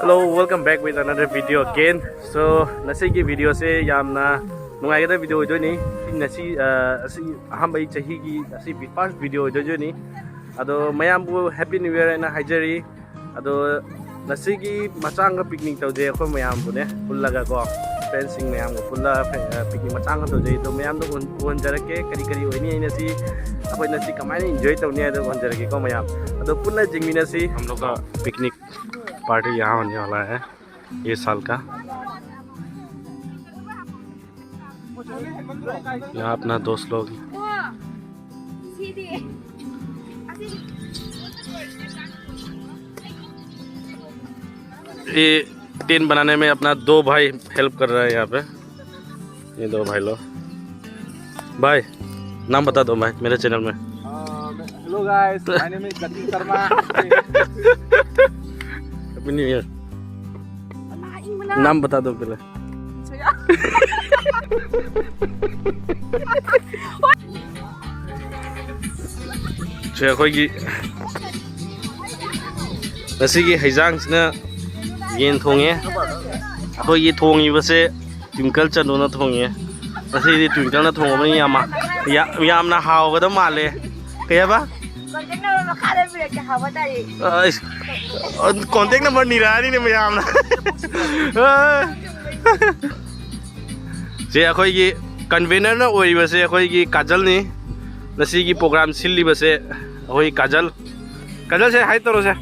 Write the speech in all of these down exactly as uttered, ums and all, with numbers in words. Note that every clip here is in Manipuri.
Hello, welcome back with another video again. So, ꯉꯁꯤꯒꯤ videoꯁꯦ ꯌꯥꯝꯅ ꯅꯨꯡꯉꯥꯏꯒꯗꯕ video ꯑꯣꯏꯗꯣꯏꯅꯤ꯫ ꯉꯁꯤ ꯑ, ꯑꯁꯤ ꯑꯍꯥꯟꯕ ꯑꯩ ꯆꯍꯤꯒꯤ ꯑꯁꯤ first video ꯑꯣꯏꯗꯣꯏꯅꯤ꯫ ꯑꯗꯣ ꯃꯌꯥꯝꯕꯨ Happy New Year ꯍꯥꯏꯅ ꯍꯥꯏꯖꯔꯤ꯫ ꯑꯗꯣ ꯉꯁꯤꯒꯤ ꯃꯆꯥ ꯑꯃꯒ picnic ꯇꯧꯖꯩ ꯑꯩꯈꯣꯏ ꯃꯌꯥꯝꯕꯨꯅꯦ ꯄꯨꯜꯂꯒ ꯀꯣ, friendsꯁꯤꯡ ꯃꯌꯥꯝꯒ ꯄꯨꯜꯂꯒ picnic ꯃꯆꯥ ꯑꯃ ꯇꯧꯖꯩ꯫ ꯑꯗꯣ ꯃꯌꯥꯝꯗ ꯎꯍꯟ- ꯎꯍꯟꯖꯔꯛꯀꯦ ꯀꯔꯤ ꯀꯔꯤ ꯑꯣꯏꯅꯤ ꯑꯩꯅ ꯁꯤ ꯑꯩꯈꯣꯏꯅ ꯁꯤ ꯀꯃꯥꯏꯅ enjoy ꯇꯧꯅꯤ ꯍꯥꯏꯗꯣ ꯎꯍꯟꯖꯔꯛꯀꯦꯀꯣ ꯃꯌꯥꯝ꯫ ꯑꯗꯣ ꯄꯨꯟꯅ ꯌꯦꯡꯃꯤꯟꯅꯁꯤ꯫ हम लोग का पिकनिक पार्टी यहाँ होने वाला है ये साल का। यहाँ अपना दोस्त लोग। ये टेंट बनाने में अपना दो भाई हेल्प कर रहा है यहाँ पे। ये दो भाई लोग। भाई, नाम बता दो भाई मेरे चैनल में। Hello guys, my name is Jatin Sharma. Happy New Year। नाम बता दो पहले। ꯁꯦ ꯑꯩꯈꯣꯏꯒꯤ ꯉꯁꯤꯒꯤ ꯍꯩꯖꯥꯡꯁꯤꯅ ꯌꯦꯟ ꯊꯣꯡꯉꯦ꯫ ꯑꯩꯈꯣꯏꯒꯤ ꯊꯣꯡꯉꯤꯕꯁꯦ ꯇ꯭ꯋꯤꯡꯀꯜ ꯆꯅꯨꯅ ꯊꯣꯡꯉꯦ꯫ ꯉꯁꯤꯗꯤ ꯇ꯭ꯋꯤꯡꯀꯜꯅ ꯊꯣꯡꯉꯕꯅꯤ ꯌꯥꯝ ꯌꯥꯝꯅ ꯍꯥꯎꯒꯗꯕ ꯃꯥꯜꯂꯦ꯫ ꯀꯩ ꯍꯥꯏꯕ? ꯀꯟꯇꯦꯛ ꯅꯝꯕꯔ ꯃꯈꯥꯗ ꯄꯤꯔꯛꯀꯦ ꯍꯥꯏꯕ ꯇꯥꯔꯦ꯫ ꯀꯣꯟꯇꯦꯛ ꯅꯝꯕꯔ ꯅꯤꯔꯛꯑꯅꯤꯅꯦ ꯃꯌꯥꯝꯅ꯫ ꯁꯦ ꯑꯩꯈꯣꯏꯒꯤ ꯀꯟꯚꯦꯅꯔꯅ ꯑꯣꯏꯔꯤꯕꯁꯦ ꯑꯩꯈꯣꯏꯒꯤ ꯀꯥꯖꯜꯅꯤ꯫ ꯉꯁꯤꯒꯤ ꯄ꯭ꯔꯣꯒ꯭ꯔꯥꯝ ꯁꯤꯜꯂꯤꯕꯁꯦ ꯑꯩꯈꯣꯏ ꯀꯥꯖꯜ꯫ ꯀꯥꯖꯜꯁꯦ ꯍꯥꯏ ꯇꯧꯔꯣꯁꯦ꯫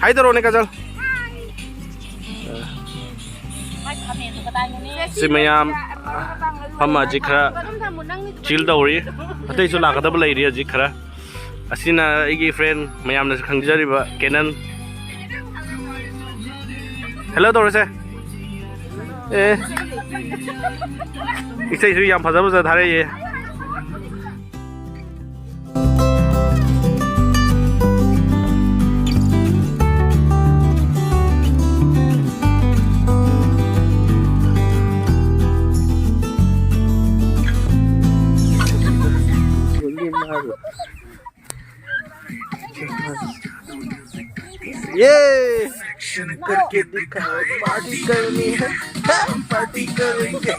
ꯍꯥꯏ ꯇꯧꯔꯣꯅꯦ ꯀꯥꯖꯜ꯫ ꯁꯤ ꯃꯌꯥꯝ ꯐꯝꯃ ꯍꯧꯖꯤꯛ ꯈꯔ chill ꯇꯧꯔꯤ꯫ ꯑꯇꯩꯁꯨ ꯂꯥꯛꯀꯗꯕ ꯂꯩꯔꯤ ꯍꯧꯖꯤꯛ ꯈꯔ꯫ ꯑꯁꯤꯅ ꯑꯩꯒꯤ friend ꯃꯌꯥꯝꯅꯁꯨ ꯈꯪꯖꯔꯤꯕ ꯀꯦꯅꯟ꯫ Hello ꯇꯧꯔꯁꯦ꯫ ꯑꯦ, ꯏꯁꯩꯁꯨ ꯌꯥꯝ ꯐꯖ ꯐꯖ ꯊꯥꯔꯛꯏꯌꯦ꯫ ये करके दिखाओ, पार्टी करनी है, हम पार्टी करेंगे।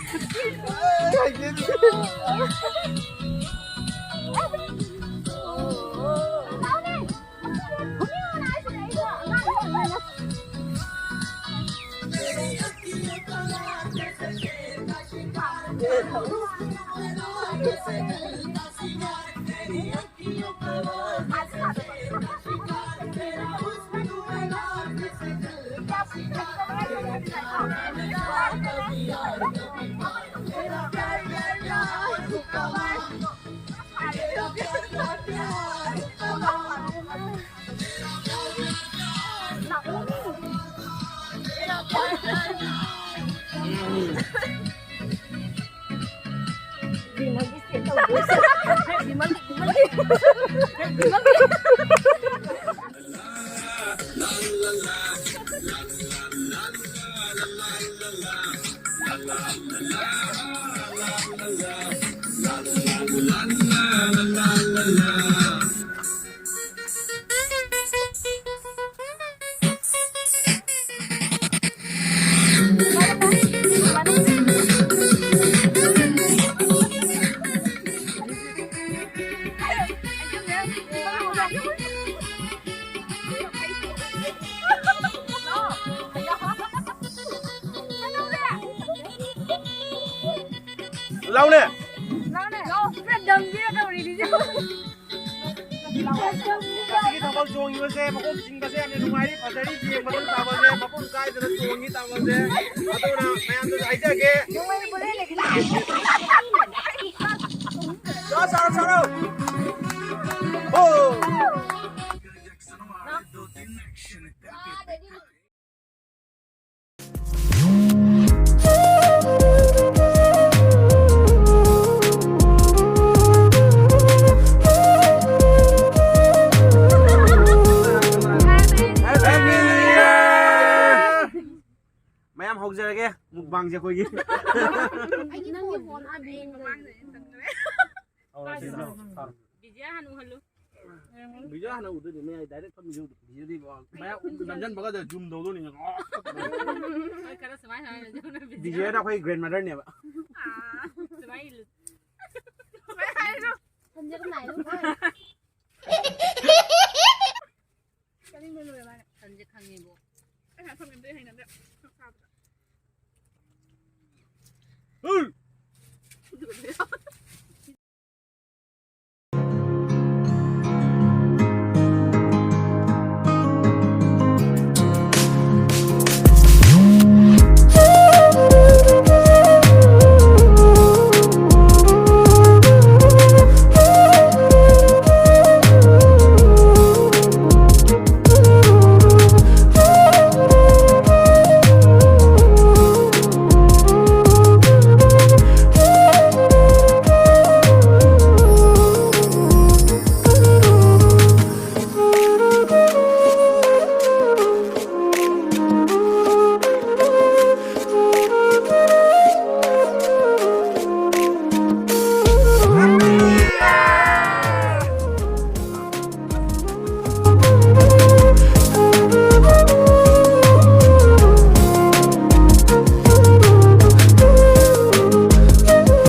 ꯂꯥꯎꯅꯦ꯫ ꯂꯥꯎꯅꯦ꯫ ꯂꯥꯎ, ꯈꯔ ꯗꯝꯁꯤꯒ ꯇꯧꯔꯤꯗꯨꯁꯨ꯫ ꯉꯁꯤꯒꯤ ꯊꯥꯕꯜ ꯆꯣꯡꯉꯤꯕꯁꯦ, ꯃꯈꯣꯡ ꯆꯤꯡꯕꯁꯦ ꯌꯥꯝꯅ ꯅꯨꯡꯉꯥꯏꯔꯤ, ꯐꯖꯔꯤ, ꯌꯦꯡꯕꯗ ꯊꯥꯕꯜꯁꯦ ꯃꯄꯨꯡ ꯀꯥꯏꯗꯅ ꯆꯣꯡꯉꯤ ꯊꯥꯕꯜꯁꯦ꯫ ꯑꯗꯨꯅ ꯃꯌꯥꯝꯗꯁꯨ ꯍꯥꯏꯖꯒꯦ꯫ ꯆꯥꯔꯣ, ꯆꯥꯔꯣ, ꯆꯥꯔꯣ꯫ ꯍꯣ꯫ Happy New Year! ꯃꯌꯥꯝ ꯍꯧꯖꯔꯒꯦ, mukbangꯁꯦ ꯑꯩꯈꯣꯏꯒꯤ꯫ ꯑꯩꯒꯤ ꯅꯪꯒꯤ phone ꯑꯥ ꯌꯦꯡꯕ ꯃꯥꯡꯗ ꯌꯦꯡ ꯆꯪꯗ꯭ꯔꯦ꯫ ꯍꯧꯔꯁꯤ, ꯍꯧꯔꯁꯤ꯫ ꯕꯤꯖꯤꯌꯥ ꯍꯥꯟꯅ ꯎꯍꯜꯂꯨ꯫ ꯚꯤꯗꯤꯑꯣ ꯍꯥꯟꯅ ꯎꯗꯣꯏꯅꯦ, ꯃꯌꯥꯏ ꯗꯥꯏꯔꯦꯛ ꯐꯝ ꯚꯤꯗꯤꯑꯣꯗꯣ꯫ ꯚꯤꯗꯤꯑꯣꯗꯤ ꯃꯌꯥ ꯅꯝꯁꯤꯟꯕꯒ ꯖꯨꯝ ꯇꯧꯗꯣꯏꯅꯤ꯫ ꯍꯣꯏ, ꯈꯔ ꯁꯨꯃꯥꯏꯅ ꯁꯨꯃꯥꯏꯅ ꯇꯧꯗꯣꯏꯅꯦ꯫ ꯚꯤꯗꯤꯑꯣꯗ ꯑꯩꯈꯣꯏ ꯒ꯭ꯔꯦꯟ ꯃꯥꯗꯔꯅꯦꯕ꯫ ꯁꯨꯃꯥꯏꯅ ꯏꯜꯂꯨ꯫ ꯁꯨꯃꯥꯏꯅ ꯍꯥꯏꯔꯣ꯫